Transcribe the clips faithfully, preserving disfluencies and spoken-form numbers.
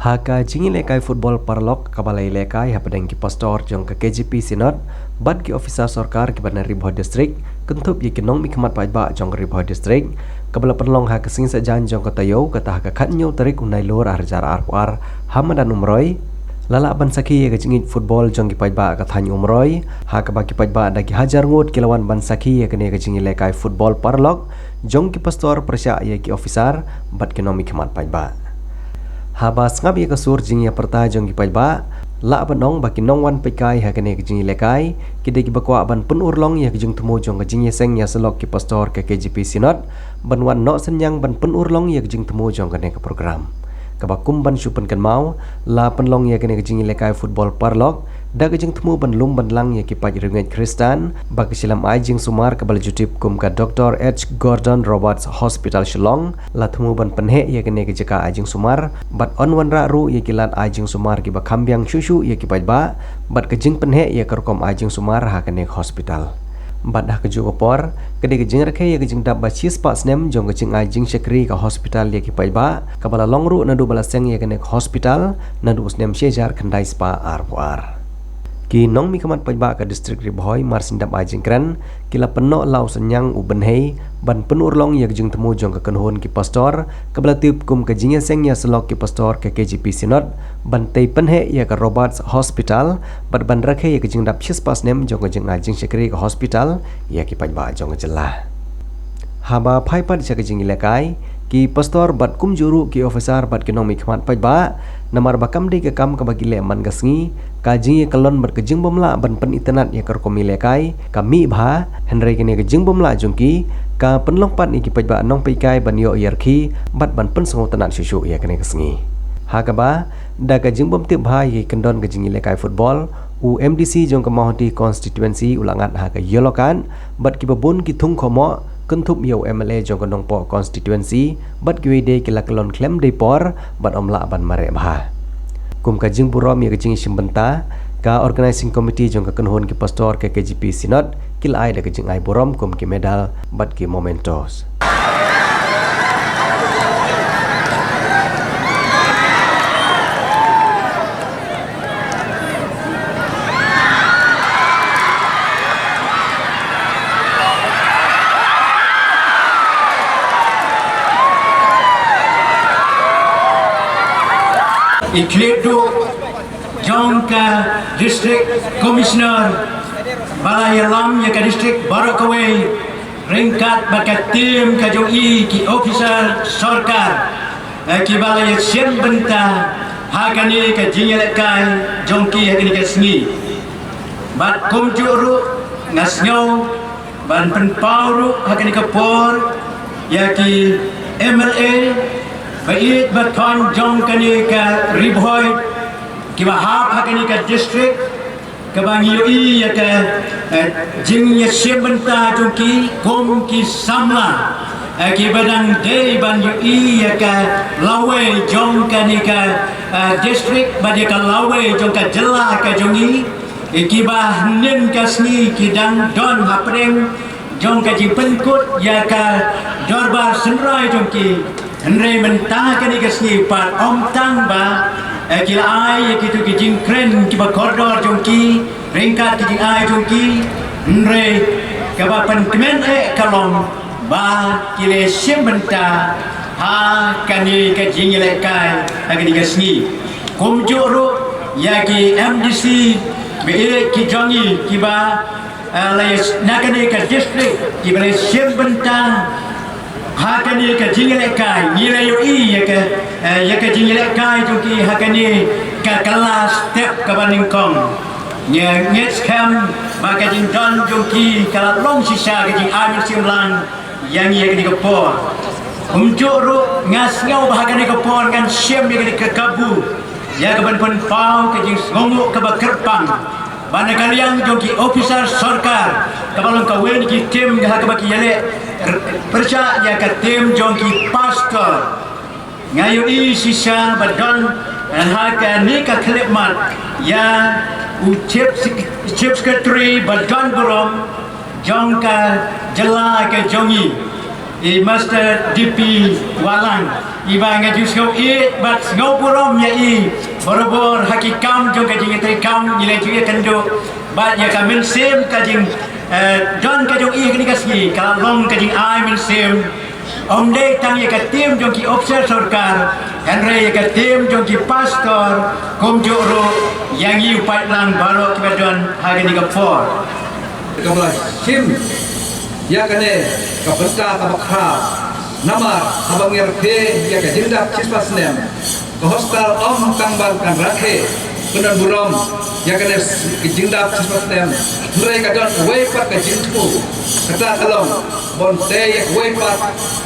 Ha ka jingïalehkai football paralok kaba la ïalehkai hapdeng ki pastor jong ka K J P Synod bad ki officer sorkar kiba na Ri Bhoi District, kynthup ïa ki nongmihkhmat paidbah jong Ri Bhoi District, kaba la pynlong ha ka sngi Saitjaiñ jong ka taïew, kata ha ka khathynñiew tarik u Nailur ar hajar arphew ar, ha madan Umroi, la lah ban sakhi ïa ka jingïeit football jong ki paidbah ka thaiñ Umroi, ha kaba ki paidbah da ki hajar ngut ki la wan ban sakhi ïa kane ka jingïalehkai football paralok jong ki pastor pyrshah ïa ki officer bad ki nongmihkhmat paidbah. Haba sngap ïa ka sur jingïapyrta jong ki paidbah, lah ban ong ba ki nongwan peitkai ha kane ka jingïalehkai ki dei kiba kwah ban pynurlong ïa ka jingthmu jong ka jingïaseng ïasyllok ki pastor ka K J P Synod ban wan noh synñiang ban pynurlong ïa ka jingthmu jong kane ka program, kaba kum ban shu pynkynmaw, la pynlong ïa kane ka jingïalehkai football paralok da ka jingthmu ban lum ban lang ïa ki paid riewngeit Khristan ba ka shilem ai jingsumar kaba la ju tip kum ka Doctor H Gordon Roberts Hospital Shillong la thmu ban pynheh ïa kane ka jaka ai jingsumar bad yn wanrah ruh ïa ki lad ai jingsumar kiba kham biang shuh shuh ïa ki paidbah bad ka jingpynheh ïa ka rukom ai jingsumar ha kane ka hospital. Bad ha kajuh ka por, ka dei ka jingrakhe ïa ka jingdap ba shispah snem jong ka jingai jingshakri ka hospital ïa ki paidbah, kaba la long ruh naduh ba la seng ïa kane ka hospital naduh u snem shi hajar khyndai spah arphew ar. Ki nongmihkhmat paidbah ka District Ri Bhoi mar syn dap ai jingkren ki la pynnoh la u synñiang u bynhei ban pynurlong ïa ka jingthmu jong ka kynhun ki pastor kaba la tip kum ka jingïaseng ïasyllok ki pastor ka K J P Synod ban tei pynheh ïa ka Roberts Hospital bad ban rakhe ïa ka jingdap shispah snem jong ka jingai jingshakri ka hospital ïa ki paidbah jong ka jylla. Haba phai pat sha ka jingïalehkai, ki pastor bad kumjuh ruh ki officer bad ki nongmihkhmat paidbah, namar ba kam dei ka kam kaba ki leh man ka sngi, ka jingïakyllon bad ka jingbymlah ban pynitynnad ïa ka rukom ïalehkai ka mih bha, hynrei kane ka jingbymlah jong ki ka pynlong pat ïa ki paidbah nongpeitkai ban ïoh ïarkhie bad ban pynsngewtynnad shuh shuh ïa kane ka sngi. Ha kaba da ka jingbymtip bha ïa ki kyndon ka jingïalehkai football, u M D C jong ka Mawhati Constituency u la ngat ha ka yellow card bad kiba bun ki thung khomoh, kynthup ïa u M L A jong ka Nongpoh Constituency bad kiwei de ki la kyllon khlem dei por bad ym lah ban mareh bha. Kum ka jingburom ïa ka jingïashim bynta, ka Organising Committee jong ka kynhun ki pastor ka K J P Synod ki la ai da ka jingai burom kum ki medal bad ki mementos. I khlieh duh jong ka District Commissioner ba la ïalam ïa ka district baroh kawei ryngkat bad ka team ka jong i ki officer sorkar, eh, kiba la ïashim bynta ha kane ka jingïalehkai jong ki ha kane ka sngi. Bad kumjuh ruh nga sngew ban pynpaw ruh ha kane ka por ïa ki M L A ba ïeit ba thon jong kane ka Ri Bhoi kiba hap ha kane ka district, kaba ngi ïohi ïa ka, eh, jingïashim bynta jong ki kum ki samla, eh, kiba dang dei ban ïohi ïa ka lawei jong kane ka, eh, district bad ïa ka lawei jong ka jylla ka jong ngi. Ïa kiba hynnin ka sngi ki dang don hapdeng jong ka jingpynkut ïa ka dorbar synrai jong ki. Hynrei mynta kane ka sngi pat ym tang ba, eh, ki la ai ïa kito ki jingkren kiba kordor jong ki ryngkat ki jingai jong ki, hynrei kaba pynkmen eh ka long ba ki la shim bynta ha kane ka jingïalehkai ha kane ka sngi. Kumjuh ruh ïa ki M D C ba ïeit ki jong ngi kiba, eh, la ïa na kane ka district kiba la shim bynta ha kane ka jingïalehkai, ngi la ïohi ïa ka, eh, ïa ka jingïalehkai jong ki ha kane ka, ka la step kaba nyngkong. Ngi ngeit skhem ba ka jingdon jong ki ka la long shisha ka jingai mynsiem lang ïa ngi ha kane ka por. Kumjuh ruh nga sngew ba ha kane ka por ngan shim ïa kane ka kabu ïa ka ban pynpaw ka jingsngewnguh kaba kyrpang ba na ka liang jong ki officer sorkar kaba long kawei na ki team ha kaba ki ïaleh pyrshah ïa ka team jong ki pastor. Nga ïohi shisha ba don, eh, ha kane ka khyllipmat ïa u chief sec-, chief secretary ba don burom jong ka jylla ka jong ngi. I Master D P Wahlang, iba nga ju sngew ïeit bad sngew burom ïa i barabor ha ki kam jong ka jingïatreikam, ngi la ju ïakynduh bad ïa ka mynsiem ka jing, eh, don ka jong i ha kane ka sngi ka la long ka jingai mynsiem. Ym dei tang ïa ka team jong ki officer sorkar, hynrei ïa ka team jong ki pastor, kumjuh ruh ïa ngi u paidlang baroh kiba don ha kane ka por. Kaba la shim ïa kane ka bynta kaba khraw. Namar haba ngi rakhe ïa ka jingdap shispah snem, ka hostel ym tang ban kan rakhe pynban burom ïa kane ka jingdap shispah snem, hynrei ka don kawei pat ka jingthmu, kata ka long ban tei ïa kawei pat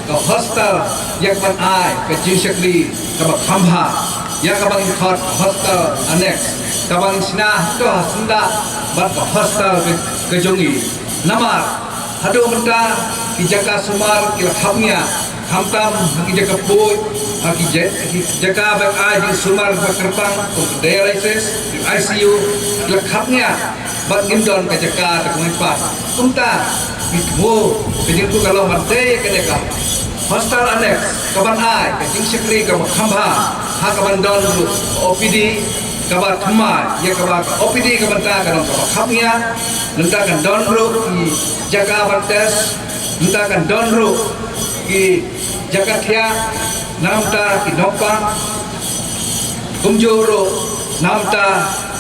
ka hostel ïa kaban ai ka jingshakri kaba kham bha, ïa kaba ngi khot hostel annex, kaba ngi shna hato ha syndah bad ka hostel ka, ka jong ngi. Namar haduh mynta ki jaka sumar ki la khapngiah, khamtam ha ki jaka pud, ha ki ja-, ki jaka ba ai jingsumar ba kyrpang, kum dialysis, I C U, ki la khapngiah bad ngim don ka jaka te kumne pat. Kumta ngi thmu ka jingthmu ka long ban tei ïa kane ka hostel annex kaban ai ka jingshakri kaba kham bha, ha kaban don ruh O P D kaba thymmai, ïa kaba ka O P D ka bynta ka don kaba khapngiah, nangta kan don ruh ki jaka ban test, nangta kan don ruh ki jaka thiah, nangta ki nongpang, kumjuh ruh nangta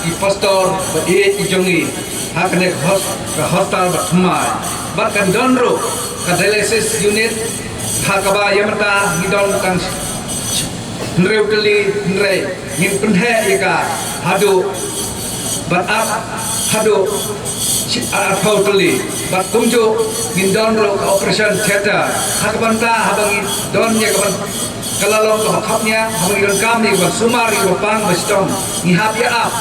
ki pastor ba ïeit ki jong ngi ha kane ka hos-, ka hostel ba thymmai. Bad kan don ruh ka dialysis unit ha kaba ïa mynta ngi don tang hynriew tylli, hynrei ngin pynheh ïa ka haduh ban ap haduh shi-, arphew tylli. Bad kumjuh ngin don ruh ka operation theater ha ka bynta haba ngi don ïa ka ban-, ka la long kaba khapngiah, haba ngi donkam ïa ka ban sumar ïa ka ba pang ba shitom, ngi hap ïa ap.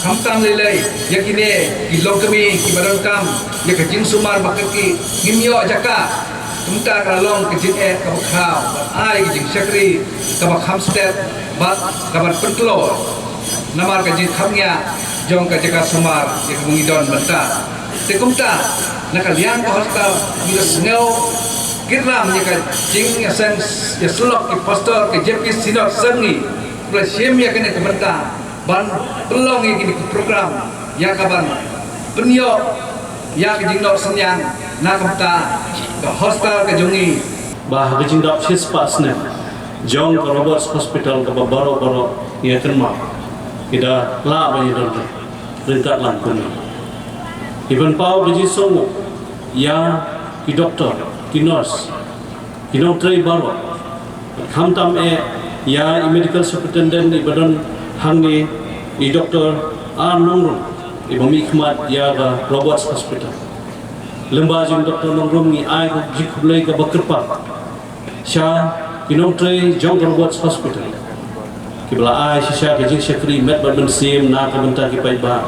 Khamtam lei lei ïa kine ki longkmie kiba donkam ïa ka jingsumar ba kyrkieh, ngim ïoh jaka. Kumta ka la long ka jingeh kaba khraw ban ai ka jingshakri kaba kham stet bad kaban pynkloi namar ka jingkhapngiah jong ka jaka sumar ïa kaba ngi don mynta. Te kumta, na ka liang ka hostel ngi la sngew kyrpang ïa ka jingïaseng ïasyllok ki pastor ka J P Synod Seng, ngi la shim ïa kane ka bynta ban pynlong ïa kine ki program ïa kaban pynïoh ïa ka jingnoh synñiang na ka bynta ka hostel ka jong ngi. Ba ha ka jingdap shispah snem jong ka Roberts Hospital kaba baroh baroh ngi ïa kynmaw, ki da lah ban ïa don ryngkat lang kumne. Ngi pynpaw ka jingsngewnguh ïa ki doktor, ki nurse, ki nongtrei baroh. Khamtam eh ïa i medical superintendent iba don hangne, i Doktor R Nongrum, iba mihkhmat ïa ka Roberts Hospital. Lyngba jong Doktor Nongrum ngi ai ka jingkhublei kaba kyrpang sha ki nongtrei jong ka Roberts Hospital, kiba la ai shisha ka jingshakri met bad mynsiem na ka bynta ki paidbah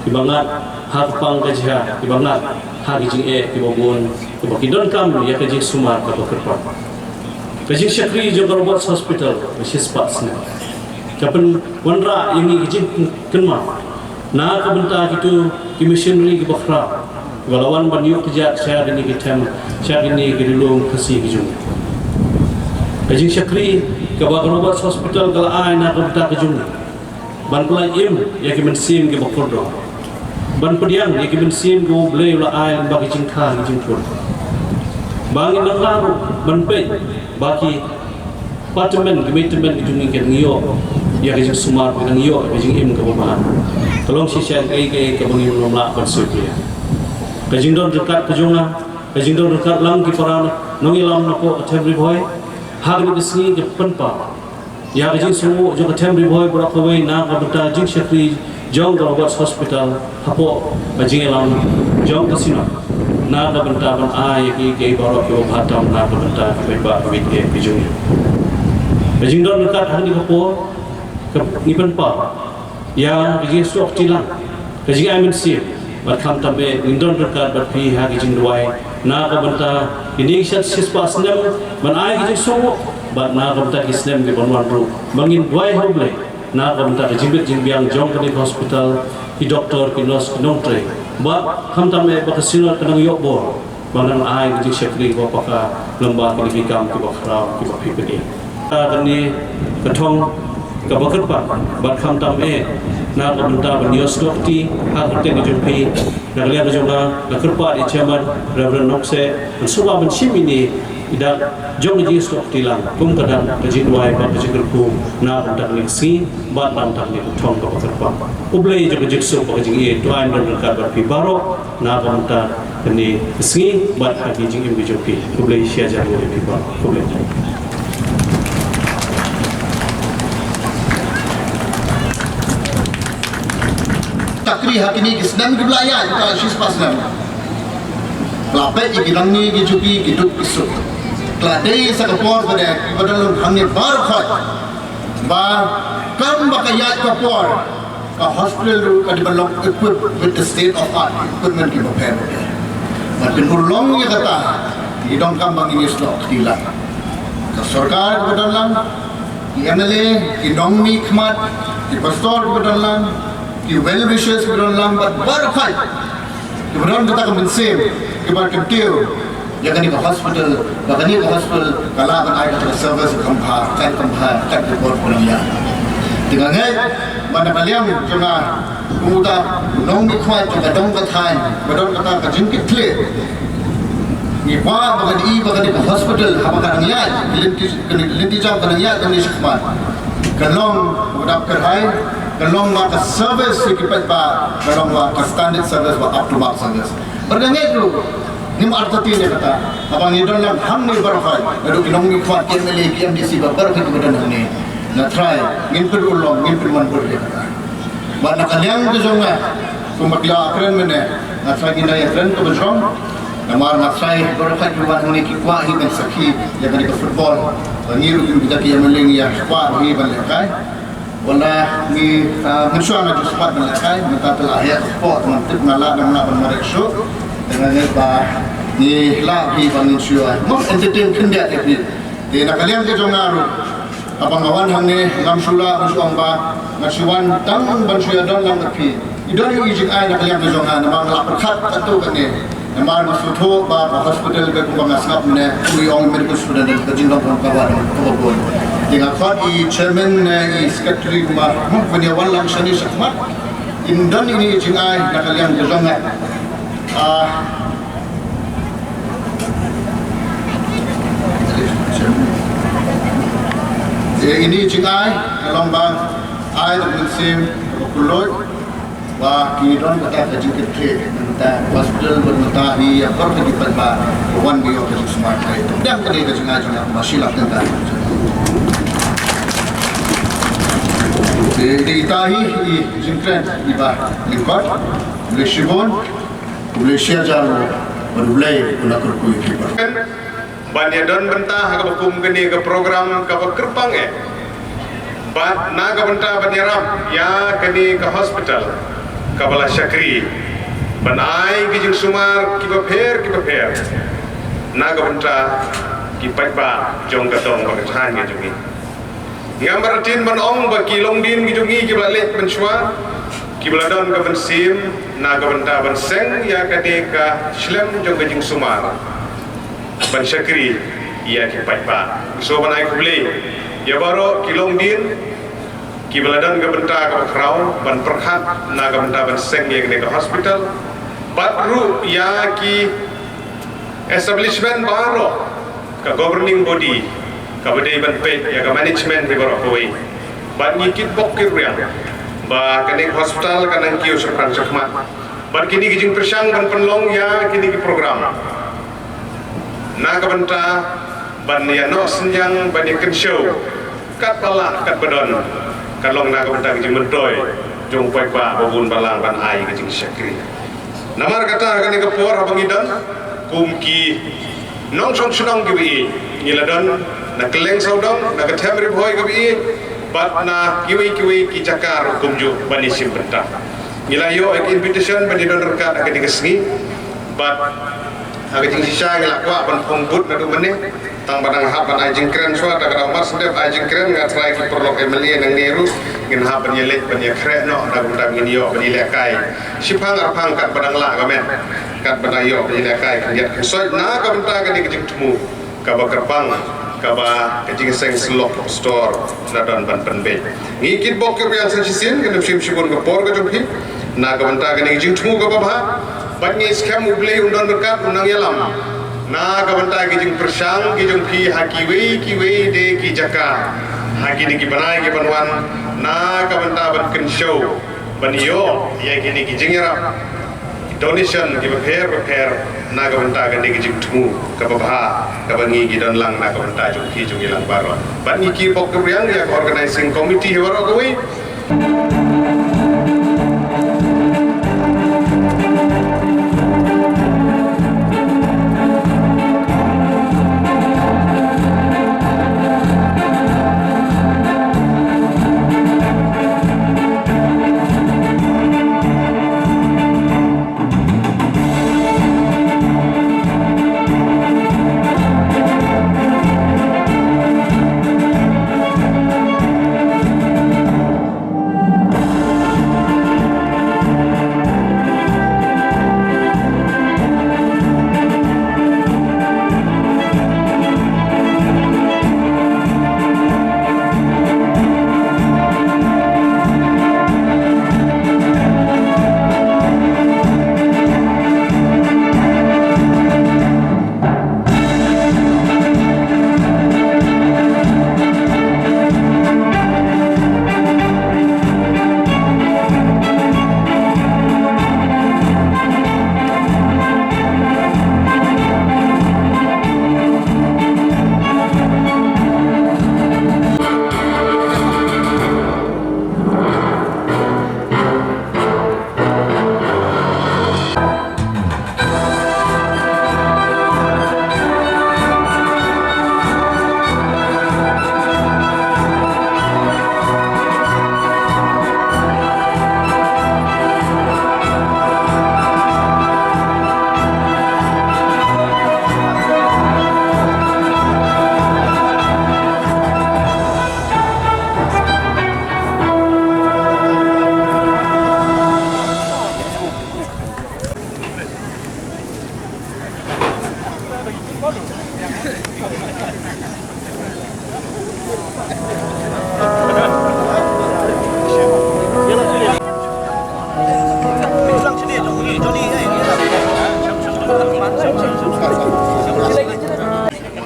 kiba ngat ha ka pang ka jia, kiba ngat ha ki jingeh kiba bun, kiba ki donkam ïa ka jingsumar kaba kyrpang. Ka jingshakri jong ka Roberts Hospital ka shispah snem ka pynwanrah ïa ngi ka jingkynmaw na ka bynta kito ki missionary kiba khraw, kiba la wan ban ïuh kjat sha kine ki them, sha kine ki ri lum Khasi ki jong ngi. Ka jingshakri kaba ka Roberts Hospital ka la ai na ka bynta ka jong ngi, ban pyllait im ïa ki mynsiem kiba kordor, ban pdiang ïa ki mynsiem kiba U Blei u la ai lyngba ki jingkha ki jingpur. Ba ngin nang lah ruh ban peit ba ki patmen, ki mei tymmen ki jong ngi ki dang ïoh ïa ka jingsumar, ki dang ïoh ïa ka jingim kaba bha. Ka long shisha kaei kaei kaba ngim lah ban sngewthuh ïa. Ka jingdon ryngkat ka jong nga, ka jingdon ryngkat lang ki para nongïalam napoh ka them Ri Bhoi, ha kane ka sngi ka pynpaw ïa ka jingsngewnguh jong ka them Ri Bhoi baroh kawei na ka bynta jingshakri jong ka Roberts Hospital hapoh ka jingïalam jong ka Synod na ka bynta ban ai ïa kiei kiei baroh kiba bha tam na ka bynta ki paidbah kiwei kiwei ki jong ngi. Ka jingdon ryngkat ha kane ka por ka ngi pynpaw ïa ka jingsuk jilang, ka jingai mynsiem, bad khamtam eh ngin don ryngkat bad phi ha ka jingduwai na ka bynta kine ki shispah snem ban ai ka jingsuk, bad na ka bynta ki snem kiban wan ruh ba ngin duwai ha U Blei na ka bynta ka jingbit jingbiang jong kane ka hospital, ki doktor, ki nurse, ki nongtrei, bad khamtam eh ba ka Synod ka nang ïoh bor Ba nang ai ka jingshakri ba paka lamba kine ki kam kiba khraw kiba phi phi. Kane ka thong kaba kyrpang bad khamtam eh na ka bynta ban ïoh snoh kti ha ka kyrteng ka jong phi. Na ka liang ka jong nga nga kyrpad ïa Chairman Reverend Nongse ban sngewbha ban shim ïa ine i dak jong ka jingïoh snoh kti lang kum ka dang ka jingduwai bad ka jingkyrkhu na ka bynta kane ka sngi bad na ka bynta kane ka thong kaba kyrpang. U Blei jong ka jingsuk bad ka jingïeit to ai don ryngkat bad phi baroh. Na ka bynta kane ka sngi bad ha ki jingim ki jong phi. Khublei shihajar nguh ïa phi baroh. Khublei. Takri ha kine ki snem ki ba la ïaid, ka shispah snem. La peit ïa ki nangne ki jong phi ki duk ki suk. La dei sa ka por ba dei ki ba don hangne baroh khoit. Ba kam ba ka ïaid ka por, ka hospital ruh ka dei ban long equipped with the state of art equipment kiba pher bapher. Bad pynurlong ïa kata, ngi donkam ba ngin ïohsngew kti lang. Ka sorkar kiba don lang, ki M L A, ki nongmihkhmat, ki pastor kiba don lang, ki well wishers kiba don lang, bad baroh khoit kiba don kata ka mynsiem kiba kyntiew ïa kane ka hospital, ba kane ka hospital ka lah ban ai kata ka service kham bha, kan kham bha, kan ka bor kham ïa. Te nga ngeit ba na ka liang jong nga, kum uta u nongmihkhmat jong ka dong ka thaiñ, ba don kata ka jingkitkhlieh, ngi kwah ba kan i ba kane ka hospital haba ka nang ïaid, ka lynti, ka lynti jong ka nang ïaid ka nang ïaid shakhmat, ka long kaba dap kyrhai, ka long ba ka service ïa ki paidbah ka long ba ka standard service, ba up to mark service. Bad nga ngeit ruh ngim artatien ïa kata. Haba ngi don lang hangne baroh khoit, naduh ki nongmihkhmat, ki M L A, ki M D C, ba baroh khoit kiba don hangne, nga tharai ngin pynurlong, ngin pynwandur ïa kata. Bad na ka liang ka jong nga, kumba ki la kren mynne, nga tharai ngin ïa kren kaba jrong. Namar nga tharai baroh khoit kiba wan hangne ki kwah hi ban sakhi ïa kane ka football. Ba ngi ruh kum kita ki M L A ngi ïa kwah hi ban lehkai. Wala ngi, ah, mynshuwa nga ju smat ban lehkai, mynta te la heh ka kpoh, te ngam tip nga lah ne ngam lah ban mareh shuh. Te nga ngeit ba ngi lah hi ba ngin shu, ah, mo entertain khyndiat ïa phi. Te na ka liang ka jong nga ruh, haba nga wan hangne, ngam shu lah, ngam shu ong ba nga shu wan tang ban shu ïadon lang bad phi. I don i jingai na ka liang ka jong nga, namar nga la pyrkhat katto katne. Namar nga sngewthuh ba ka hospital, ba kumba nga sngap mynne, kum i ong i medical student, ka jingdon ka kaba don kaba bun. Te nga khot i chairman ne i secretary kumba, hmm, ban ïa wan lang shane shakhmat. Kin don ine i jingai na ka liang ka jong nga. Ah. Ine i jingai ka long ba ai da ka mynsiem kaba kylluid. Ba ki don kata ka jingkitkhlieh, mynta hospital, mynta hi ïa baroh ki paidbah, ba wan ki ïoh ka jingsumar. Dang kane ka jingai jong nga ba shi lak tyngka. Te dei ita hi i jingkren iba lyngkot. Khublei shibun, khublei shihajar nguh, bad U Blei un kyrkhu ïa phi baroh. Ban ïa don bynta ha kaba kum kane ka program kaba kyrpang eh. Bad na ka bynta ban ïarap ïa kane ka hospital kaba la shakri ban ai ki jingsumar kiba pher kiba pher na ka bynta ki paidbah jong ka dong bad ka thaiñ ka jong ngi. Ngam artatien ban ong ba ki longdien ki jong ngi kiba la leit mynshuwa kiba la don ka mynsiem na ka bynta ban seng ïa kane ka shlem jong ka jingsumar ban shakri ïa ki paidbah. So ban ai khublei ïa baroh ki longdien kiba la don ka bynta kaba khraw ban pyrkhat na ka bynta ban seng ïa kane ka hospital. Bad ruh ïa ki establishment baroh, ka governing body kaba dei ban peit ïa ka management hi baroh kawei. Bad ngi kitbok kitrwiang ba kane ka hospital kan nang kiew shaphrang shakhmat. Bad kine ki jingpyrshang ban pynlong ïa kine ki program na ka bynta ban ïa noh synñiang ban ïa kynshew katba lah katba don, kan long na ka bynta ka jingmyntoi jong u paidbah ba bun balang ban ai ka jingshakri. Namar kata ha kane ka por haba ngi don kum ki nongshong shnong kiba ïeit, ngi la don na kylleng sawdong, na ka them Ri Bhoi kaba ïeit, bad na kiwei kiwei ki jaka ruh kumjuh ban ïashim bynta. Ngi la ïoh ïa ka invitation ban ïadon ryngkat ha kane ka sngi. Bad ha ka jingshisha ngi la kwah ban phong vote naduh mynne. Tang ba nang hap ban ai jingkren shuwa, da ka dang mat sdep ai jingkren, nga tharai ki paralok M L A nangne ruh ngin hap ban ïaleit ban ïakhreh noh, da kumta ngin ïoh ban ïalehkai shiphang arphang katba dang lah ka met. Katba ïoh ïa ka khyndiat khynsoit na ka bynta kane ka jingthmu kaba kyrpang, kaba ka jingïaseng syllok stor la don ban pynbeit. Ngi kitbok kitrwiang sa shisien, ngin ym shim shibun ka por ka jong phi na ka bynta kane ka jingthmu kaba bha. Bad ngi skhem U Blei un don ryngkat, un nang ïalam na ka bynta ka jingpyrshang ka jong phi ha kiwei kiwei de ki jaka ha kine ki bnai ki ban wan, na ka bynta ban kynshew ban ïoh ïa kine ki jingïarap, ki donation kiba pher ba pher na ka bynta kane ka jingthmu kaba bha kaba ngi ki don lang na ka bynta jong phi jong ngi lang baroh. Bad ngi kitbok kitrwiang ïa ka organizing committee hi baroh kawei.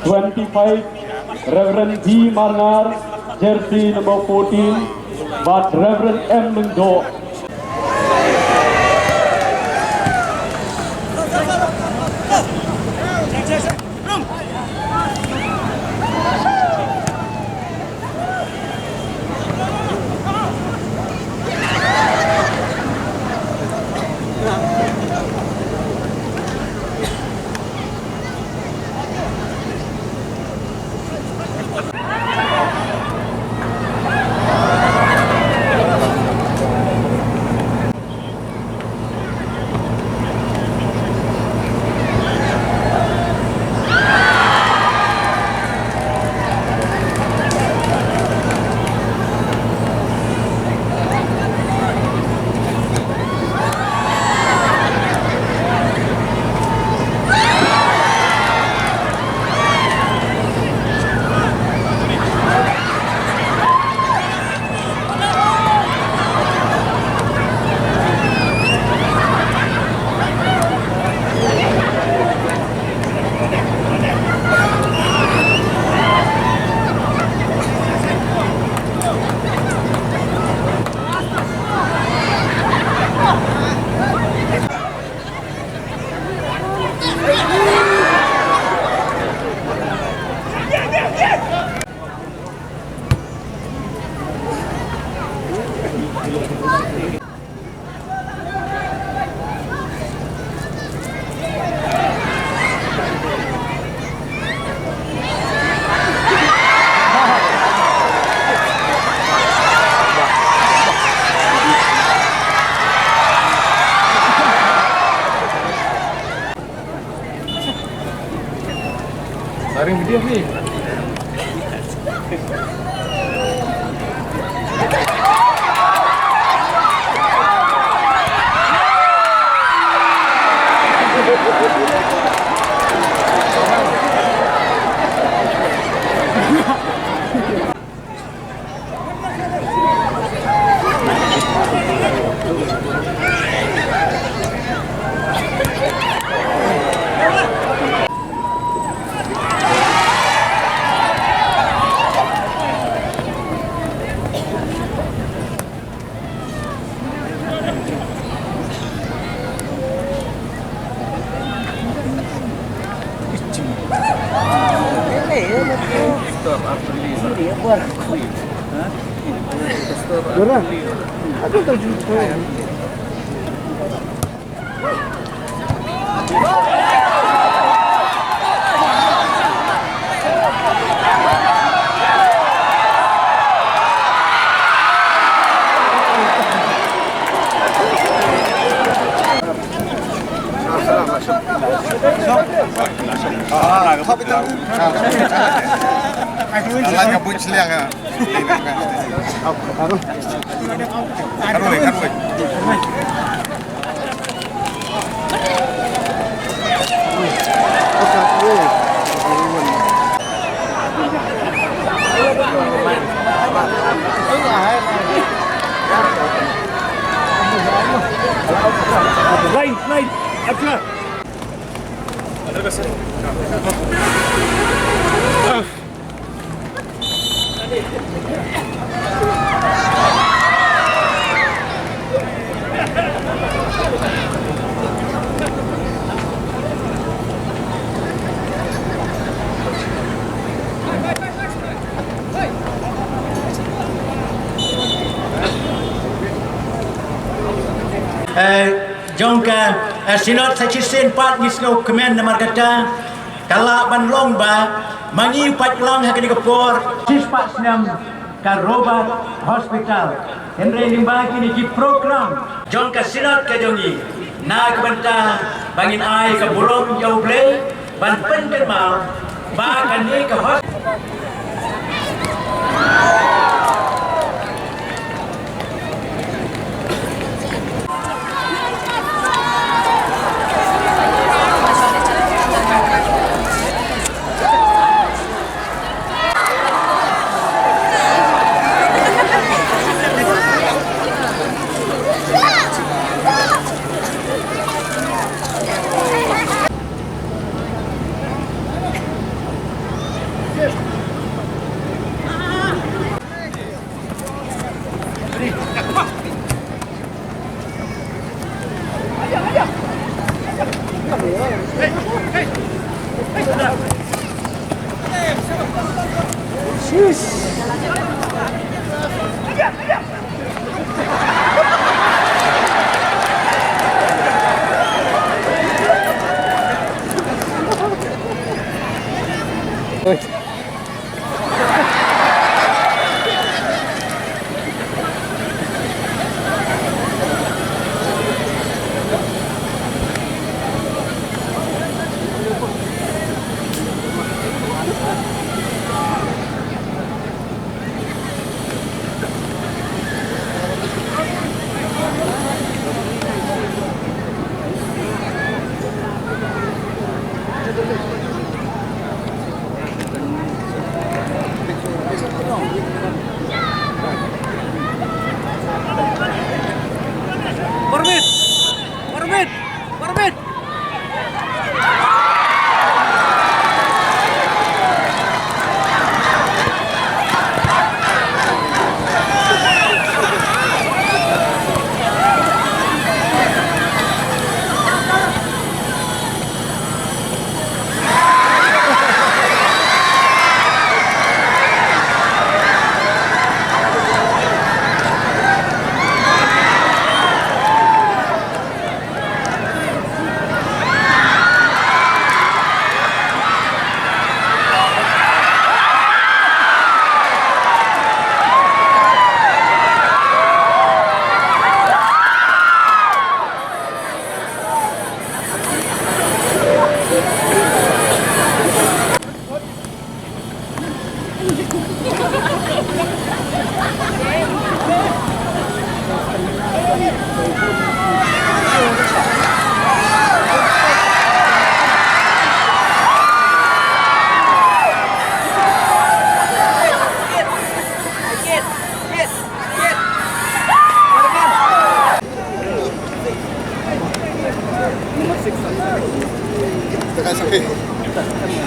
Twenty-five, Reverend D Marngar, jersey number fourteen, bad Reverend M Lyngdoh. Saring video ni. Line, line, action. Eh, jong ka, eh, Synod sa shisien pat ngi sngewkmen namar kata ka lah ban long ba ma ngi pat lang ha kane ka por shispah snem ka Robert Hospital. Hynrei lyngba kine ki program jong ka Synod ka jong ngi na ka bynta ba ngin ai ka burom ïa U Blei ban pynkynmaw ba kane ka hos- Permit! Permit! Permit!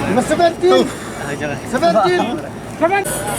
Number seventeen. Seventeen.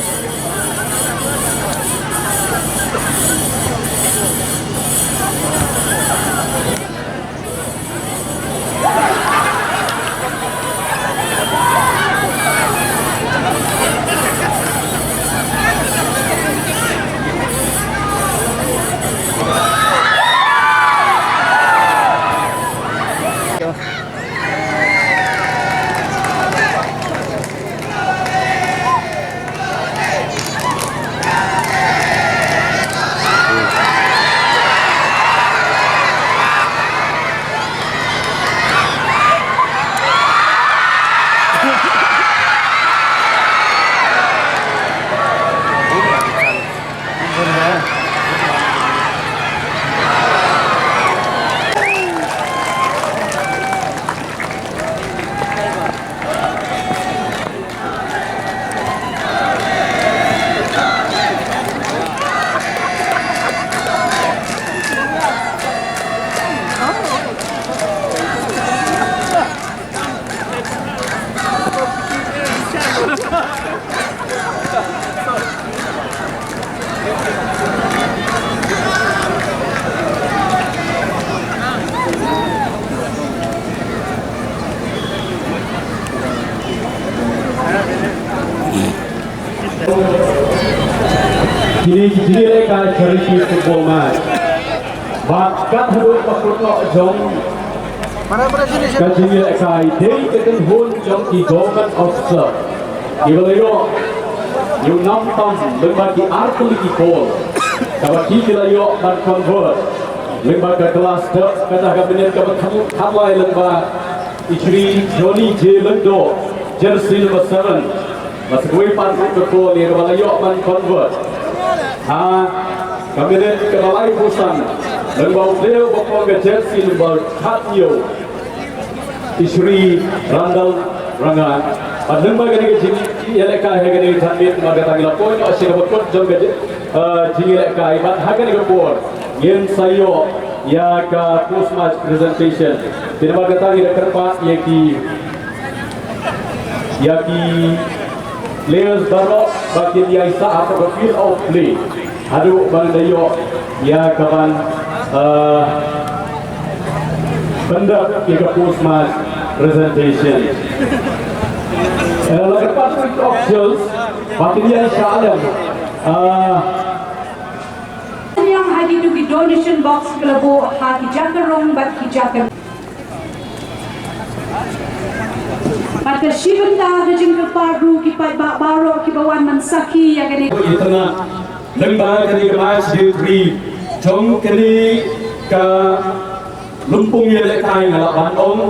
Kine ki jingïalehkai charity football match. Bad kat haduh ka kut noh jong ka jingïalehkai dei ka kynhun jong ki government officer kiba la ïoh ïa u nam tam lyngba ki artylli ki goal kaba ki ki la ïoh ban convert lyngba ka glass dot kata ka minit kaba khatlai lyngba i Shri Johnny J Lyngdoh, jersey number seven. Bad sa kawei pat ka goal ïa kaba la ïoh ban convert ha ka minit kaba laiphew san lyngba u player uba poi ka jersey number khathynñiew, i Shri Randall Ranga. Bad lyngba kane ka jingïalehkai ha kane ka janmiet, namar kata ngi la poi noh sha kaba kut jong ka jing, eh, jingïalehkai, bad ha kane ka por ngin sa ïoh ïa ka post match presentation. Te namar kata ngi da kyrpad ïa ki ïa ki players baroh ba kin ïaisah hapoh ka field of play haduh ban da ïoh ïa ka ban, eh, pyndep ïa ka post match presentation. Eh, la ka pat officials ba kin ïaisah lem. Eh, Sniang ha kito ki donation box kiba la buh ha ki jaka rung bad ki jaka. Bad ka shi bynta ka jingkyrpad ruh ki paidbah baroh kiba wan ban sakhi ïa kane. Ïa tang lyngba kane ka match day three jong kane ka lympung ïalehkai nga lah ban ong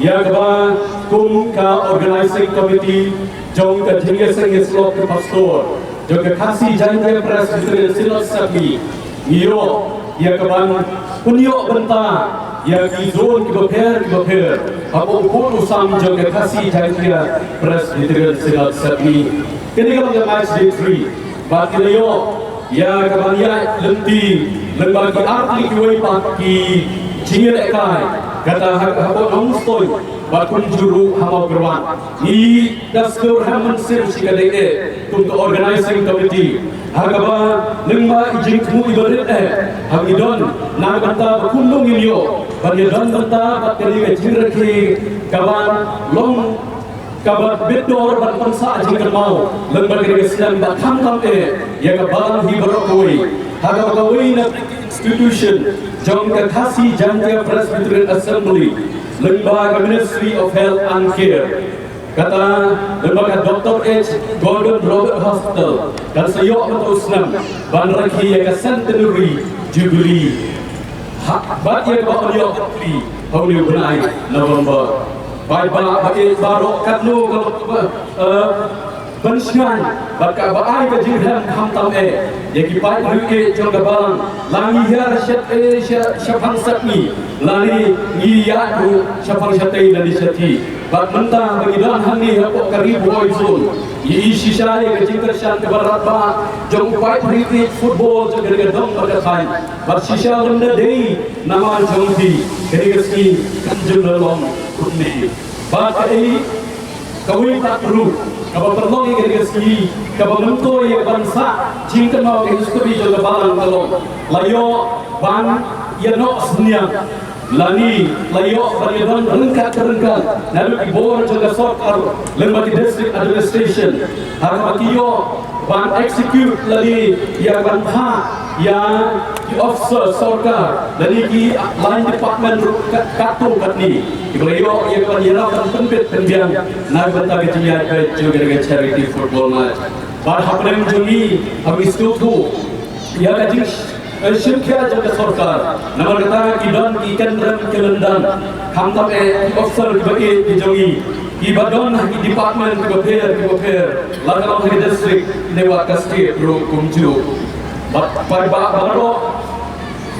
ïa kaba kum ka organizing committee jong ka jingïaseng ïasyllok ki pastor jong ka Khasi Jaintia Presbyterian Synod Sepngi, ngi ïoh ïa ka ban pynïoh bynta ïa ki zone kiba pher kiba pher hapoh u pud u sam jong ka Khasi Jaintia Presbyterian Synod Sepngi. Kane ka long ka match day three bad ngi la ïoh ïa ka ban ïaid lynti lyngba ki artylli kiwei pat ki jingïalehkai, kata ha, hapoh Nongstoiñ bad kumjuh ruh ha Mawkyrwat. Ngi da sngewrhem mynsiem shikatdei eh kum ka organizing committee ha kaba lyngba i jingthmu iba rit eh ha ngi don na ka bynta ba kumno ngin ïoh ban ïadon bynta bad kane ka jingrakhe ka ban long kaba bit dor ban pynsah jingkynmaw lyngba kane ka snem bad khamtam eh ïa ka balang hi baroh kawei ha kaba kawei na institution jong ka Khasi Jaintia Presbyterian Assembly lyngba ka Ministry of Health and Care. Kata lyngba ka Doctor H Gordon Roberts Hospital kan sa ïoh mynta u snem ban rakhe ïa ka Centenary Jubilee. Ha, bad ïa kaba yn ïoh ha une u bnai November. Paidbah ba ïeit baroh, katno ka long kaba, eh, ban shngaiñ bad kaba ai ka jingrhem khamtam eh ïa ki paidbah jong ka balang, la ngi hiar sha, eh, sha, shaphang sepngi lane ngi ïaid ruh shaphang shatei lane shathie. Bad mynta ba ngi don hangne hapoh ka Ri Bhoi Zone, ngi ïohi shisha ïa ka jingkyrshan kaba radbah jong u paidbah football jong ka ri ka dong bad ka thaiñ. Bad shisha lem da dei namar jong phi kane ka sngi kan jin long kumne. Bad kaei kawei pat ruh kaba pynlong ïa kane ka sngi kaba myntoi ïa ka ban sah jingkynmaw ka history jong ka balang ka long la ïoh ban ïa noh synñiang lane la ïoh ban ïa don ryngkat ryngkat naduh ki bor jong ka sorkar lem bad ki district administration ha kaba ki ïoh ban execute lane ïa ban phah ïa ki officer sorkar lane ki line department ruh kat, katto katne kiba la ïoh ïa ban ïarap ban pynbit pynbiang na ka bynta ka jingïaid beit jong ka charity football match. Bad hapdeng jong ngi ha ngi sngewthuh ïa ka jing, eh, shim khia jong ka sorkar. Namar kata ki don ki kynrem ki lyndan khamtam eh ki officer kiba ïeit ki jong ngi kiba don ha ki department kiba pher kiba pher, la ka long ha ki district ne wat ka state ruh kumjuh. Bad paidbah baroh,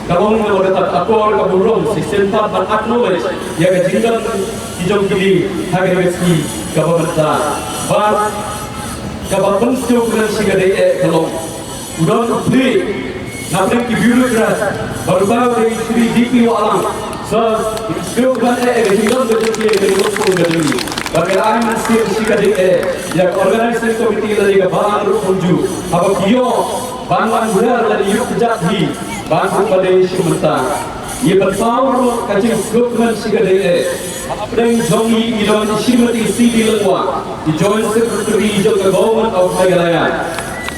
ka long namar kata ka akor ka burom shisien pat ban acknowledge ïa ka jingdon ki jong kine ha ka sngi kaba mynta. Bad kaba pynsngewkmen shikatdei eh ka long u don u plie napdeng ki bureaucrat ba ruh ka dei Shri D P Wahlang. Sa, sngewkmen eh ka jingdon ka jong ki ha kane ka lympung ka jong ngi. Bad ka ai mynsiem shikatdei eh ïa ka organizing committee lane ka balang ruh kumjuh haba ki ïoh ban wan hiar lane ïuh kjat hi ban ruh ba dei shu mynta. Ngi pynpaw ruh ka jingsngewkmen shikatdei eh hapdeng jong ngi i don i Shrimati C D Lyngwa, i Joint Secretary jong ka Government of Meghalaya.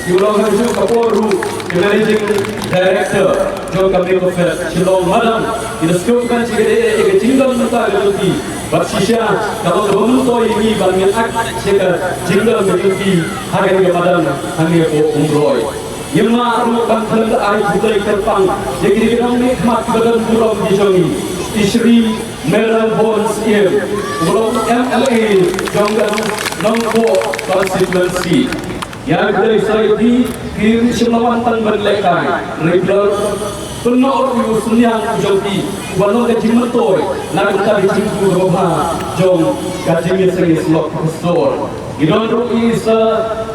Ki long ha ka por ruh ki Managing Director jong ka Mekofest, ki long madam, ki da sngewthuh kan shi ka dei ïa ka jingdon mynta ka jong ki. Bad shisha ka long kaba myntoi ïa ngi ban ngin ak sha ka jingdon ka jong ki ha kane ka madan hangne hapoh Umroi. Ngim lah ruh ban khlem da ai khublei kyrpang ïa kine ki nongmihkhmat kiba don burom ki jong ngi. I Shri Mayralborn Syiem, uba long M L A jong ka Nongpoh constituency. Ïa khublei sa ïa phi, phi shim la wan tang ban lehkai. Hynrei phi la pynnoh ruh ïa u synñiang u jong phi uba long ka jingmyntoi na ka bynta ka jingkyrkhu kaba bha jong ka jingïaseng ïasyllok ka pastor. Ngi don ruh i Sir,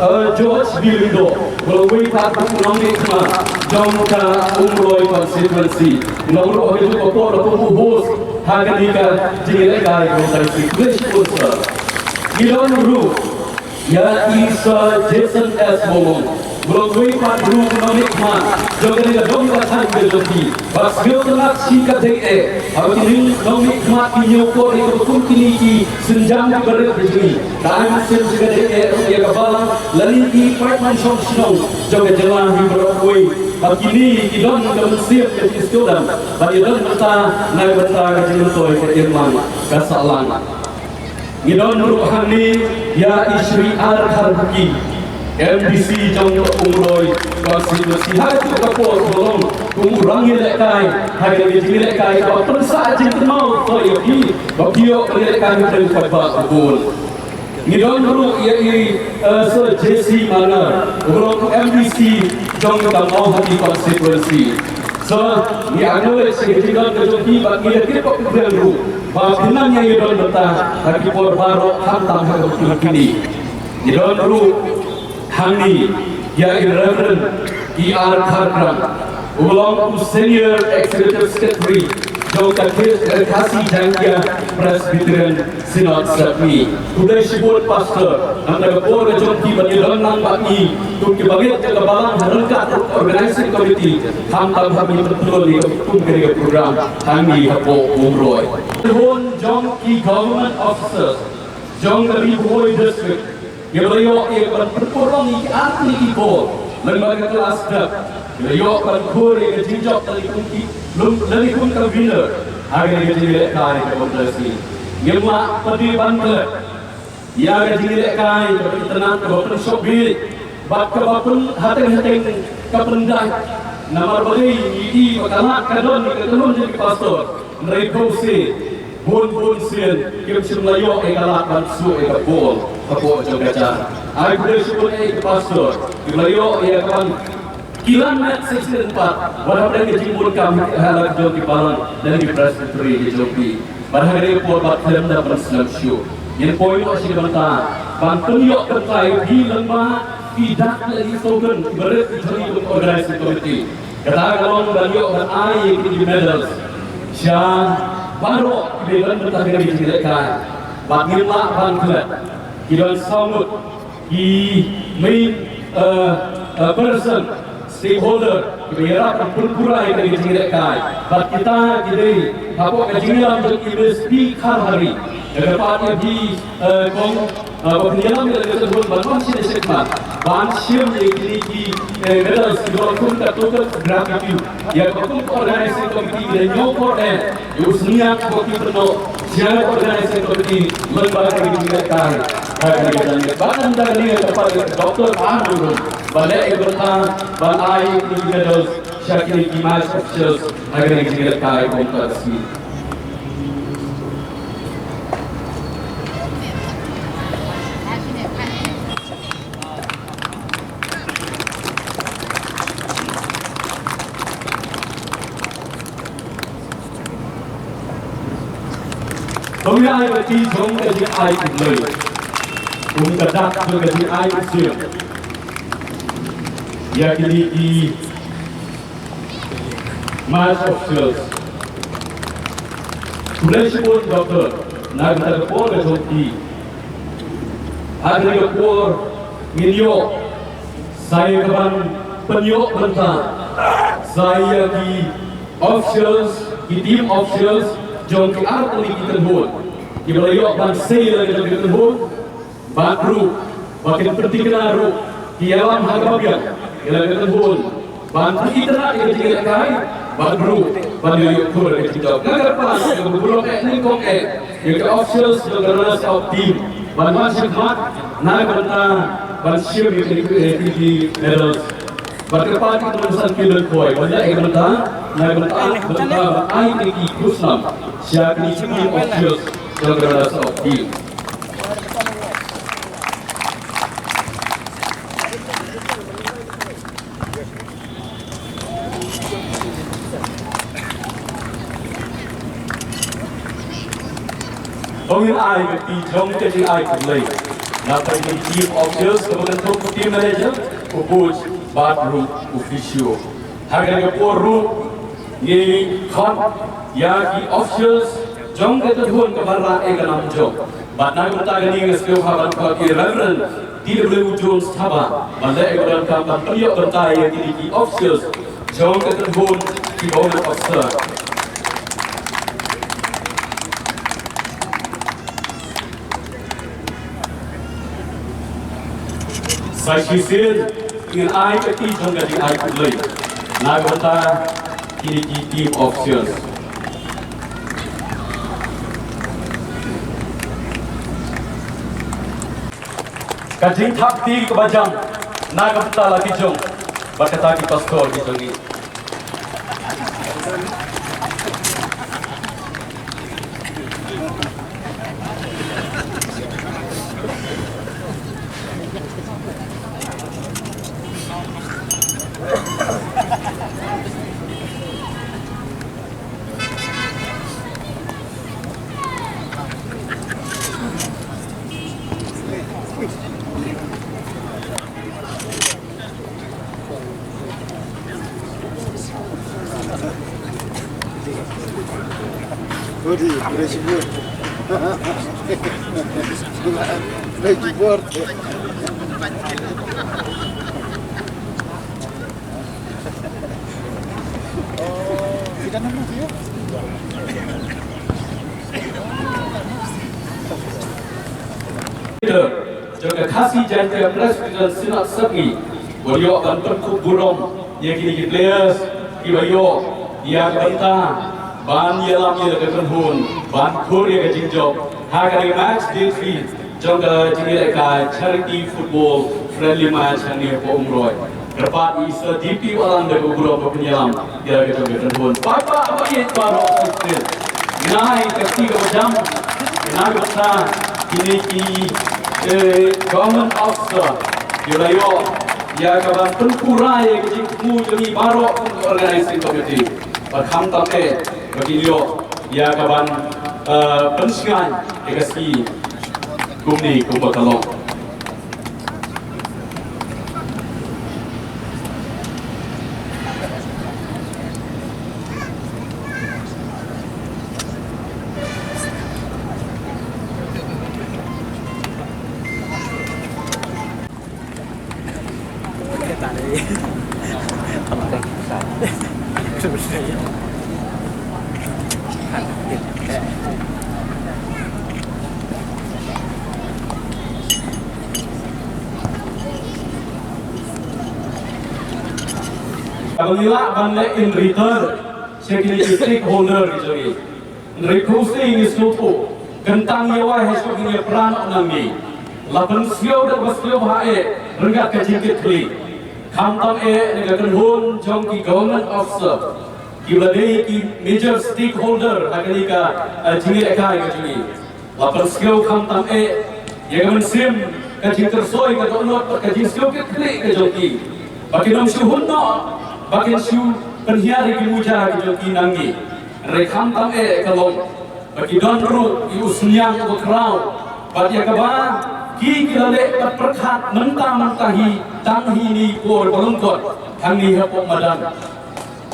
eh, George B Lyngdoh, uba long uwei pat u nongmihkhmat jong ka Umroi constituency. Ngi long ruh ha kajuh ka por la kum u host ha kane ka jingïalehkai kaba mynta ka sngi. Khublei shibun sir. Ngi don ruh ïa i Sir Jason S Mawlong, uba long uwei pat ruh u nongmihkhmat jong kane ka dong ka thaiñ ka jong phi. Bad sngewtynnat shi katta eh haba kine ki nongmihkhmat ki ñiewkor ïa kaba kum kine ki sienjam kiba rit ka jong ngi. Ka ai mynsiem shi katta eh ruh ïa ka balang lane ki paidbah shong shnong jong ka jylla hi baroh kawei. Bad kine ki don ka mynsiem ka jingsngewdon ban ïadon bynta na ka bynta ka jingmyntoi ka imlang ka sahlang. Ngi don ruh hangne ïa i Shri R Kharbuki, M D C jong ka Umroi constituency, ha kajuh ka por u long kum u rangïalehkai ha kane ka jingïalehkai kaba pynsah jingkynmaw ïa phi ba phi ïoh ban ïalehkai hapdeng paidbah ba bun. Ngi don ruh ïa i, eh, Sir J C Marngar, uba long M D C jong ka Mawhati constituency. Sir, ngi acknowledge ïa ka jingdon ka jong phi bad ngi ïa kyrpad ruh ba phin nang ïa ïadon bynta ha ki por baroh khamtam ha kaba kut kine. Ngi don ruh hangne ïa i Reverend E R Kharkram, uba long u Senior Executive Secretary jong ka Khasi Jaiñtia Presbyterian Synod Sepngi. Khublei shibun Pastor, namar ka por ka jong phi ban ïadon lang bad ngi kum ki bangeit jong ka balang ha ryngkat Organizing Committee, khamtam ha kaba pynlong ïa ka kum kane ka program hangne hapoh Umroi. Hun jong ki government officers jong ka Ri Bhoi District, kiba la ïoh ïa ka ban pynurlong ïa ki artylli ki ball lyngba ka klas dep, kiba la ïoh ban khur ïa ka jingjop lane kum ki, lane kum ka winner ha kane ka jingïalehkai kaba mynta ka sngi. Ngim lah pat de ban klet ïa ka jingïalehkai kaba itynnad, kaba pynshong beit bad kaba pynhateng-hateng, ka pyndait. Namar balei? Ngi i ba ka lad ka don ïa ka kynhun jong ki pastor, hynrei khublei bun bun sien kim shym la ïoh ïa ka lad ban shu ïa ka ball hapoh jong ka jar. Ai khublei shibun ïa ki pastor kiba la ïoh ïa ka ban kilan met shisien pat wat hapdeng ka jingbun kam ha la ka jong ki balang lane ki presbytery ki jong ki. Bad ha kane ka por bad khlem da ban slem shuh, ngin poi noh shi bynta ban pynïoh bynta ïa phi lyngba ki dak lane ki token kiba rit ki jong ngi kum organizing committee. Kata ka long ban ïoh ban ai ïa ki medals sha baroh kiba ïadon bynta ha kane ka jingïalehkai. Bad ngim lah ban klet, ki don saw ngut ki main, uh, uh, person, stakeholder kiba ïarap ban pynpura ïa kane ka jingïalehkai. Bad kita ki dei hapoh ka jingïalam jong i Miss P Kharhari. Nga kyrpad ïa phi, eh, kong, eh, ba phin ïalam ïa la ka jingdon ban wan shane shakhmat ban shim ïa kine ki, eh, medals kiba long kum ka token of gratitude ïa kaba kum ka organizing committee ki la ñiewkor eh ïa u synñiang ba ki pynnoh sha ka organizing committee lyngba ka jingïalehkai. Ka jingïalehkai ba kan da ka liang ka pat ïa Doctor Andrew ban leh ïa ka bynta ban ai ïa ki medals sha kine ki match officials ha ka jingïalehkai kong ka sngi. To ïa ai ka ti jong ka jingai khublei, kum ka dak jong ka jingai khublei ïa kine ki match officials. Khublei shibun Doctor na ka bynta ka por ka jong phi. Ha kane ka por ngin ïoh sa ïa ka ban pynïoh bynta sa ïa ki officials, ki team officials jong ki artylli ki kynhun kiba la ïoh ban sei la ka jong ki kynhun. Bad ruh ba kin pynthikna ruh Ïalam ha kaba biang ïa la ka kynhun ban pynitynnad ïa ka jingïalehkai bad ruh ban ïoh ïoh khur ïa ka jingjop. Nga kyrpad ïa ka burom eh nyngkong eh ïa ka officials jong ka runners up team ban wan shakhmat na ka bynta ban shim ïa ki, ïa ki medals. Bad kyrpad ïa ki nongsan ki lynkhoi ban leh ïa ka bynta na ka bynta, bynta ban ai ïa ki khusnam sha ki team officials jong ka runners up team. Ba ngin ai ka kti jong ka jingai khublei na ka team officials kaba kynthup u team manager, u coach bad ruh u physio. Ha kane ka por ruh ngi khot ïa ki officials jong ka kynhun kaba rah ïa ka nam jong. Bad na ka bynta kane nga sngewbha ban khot ïa i Reverend T W Jones Thabah ban leh ïa ka donkam ban pynïoh bynta ïa kine ki officials jong ka kynhun ki government officer. Sa shisien ngin ai ka kti jong ka jingai khublei na ka bynta kine ki team officials. Ka jingthap kti kaba jam na ka bynta la ki jong bad kata ki pastor ki jong ngi. Odi, udah sibuk. Udah jebor. Kita nama dia? Jong ka Khasi Jaintia Presbyterian Synod Sepngi, ba ïoh ban pynkhup burom ïa kine ki players kiba ïoh ïa ka bynta ban ïalam ïa la ka kynhun ban khur ïa ka jingjop ha kane ka match day three jong ka jingïalehkai charity football friendly match hangne hapoh Umroi. Kyrpad ïa i Sir D P Wahlang da ka burom ban pynïalam ïa la ka jong ka kynhun. Paidbah ba ïeit baroh shisien. Ngin ai ka kti kaba jam na ka bynta kine ki, eh, government officer kiba la ïoh ïa ka ban pynpura ïa ka jingthmu jong ngi baroh kum ka organizing committee. Bad khamtam eh ba kin ïoh ïa ka ban, eh, pynshngaiñ ïa ka sngi kumne kumba ka long. Kaba ngi lah ban leh in return sha kine ki stakeholder ki jong ngi. Hynrei khublei ngi sngewthuh, kyntang ïa wai ha shuh ngin ïa pra noh na ngi. La pynsngew da kaba sngewbha eh ryngkat ka jingkitkhlieh. Khamtam eh na ka kynhun jong ki government officer kiba la dei ki major stakeholder ha kane ka, eh, jingïalehkai ka jong ngi. La pynsngew khamtam eh ïa ka mynsiem, ka jingkyrsoi, ka dohnud bad ka jingsngew kit khlieh ka jong ki. Ba kin ym shu hun noh, ba kin shu pynhiar ïa ki muja ki jong ki na ngi. Hynrei khamtam eh ka long ba ki don ruh ïa u synñiang uba khraw bad ïa kaba ki, ki la leh bad pyrkhat mynta mynta hi tang hi ine i por ba lyngkot hangne hapoh madan.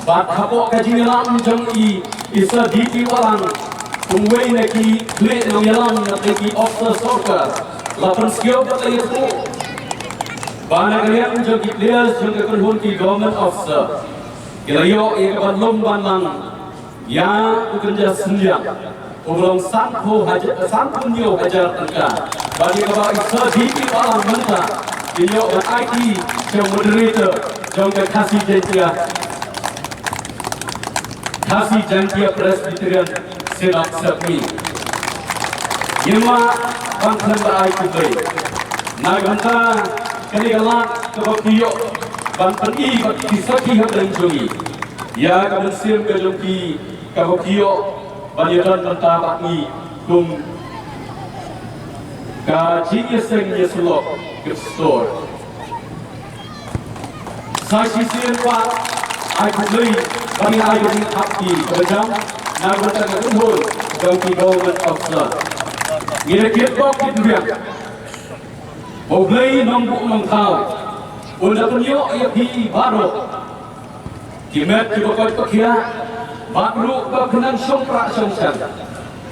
Bad hapoh ka jingïalam jong i, i Sir D P Wahlang, uwei na ki khlieh nongïalam na ki officer sorkar, la pynsngew bad la ïathuh ba na ka liang jong ki players jong ka kynhun ki government officer, ki la ïoh ïa ka ban lum ban lang ïa u kynja synñiang uba long sanphew hajar, sanphew hynñiew hajar tyngka. Bad ïa kaba i Sir D P Wahlang mynta Ïoh ban aiti jong moderator jong ka Khasi Jaintia, Khasi Jaintia Presbyterian Synod Sepngi. Ngim lah ban khlem da ai khublei na ka bynta kane ka lad kaba phi ïoh ban pyni bad phi sakhi hapdeng jong ngi ïa ka mynsiem ka jong phi kaba phi ïoh ban ïadon bynta bad ngi kum ka jingïaseng ïasyllok gift store. Sa shisien pat ai khublei ba ngi ai ka jingthap kaba jam na ka bynta ka kynhun jong ki government officer. Ngi da kit bok kit biang ba U Blei Nongbuh Nongthaw un da pynïoh ïa phi baroh ki met kiba koit ba khiah bad ruh ba phi nang shong prah shong shan.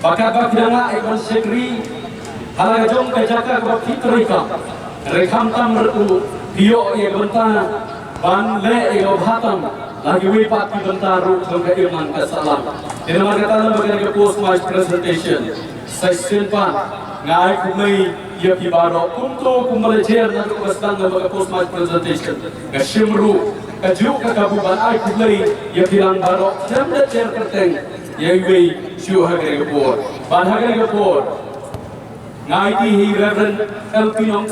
Ba katba phi dang lah ïa ka ban shakri ha la ka jong ka jaka kaba phi trei kam, hynrei khamtam ruh phi ïoh ïa ka bynta ban leh ïa ka bha tam la kiwei pat ki bynta ruh jong ka imlang ka sahlang. Te namar kata lem bad kane ka post match presentation sa shisien pat nga ai khublei ïa phi baroh. Kumto kumba la jer naduh ba sdang lem bad ka post match presentation, nga shim ruh kajuh ka kabu ban ai khublei ïa phi lang baroh. Khlem da jer kyrteng ïa iwei shuh ha kane ka por. Bad ha kane ka por nga aiti ha i Reverend L P Nong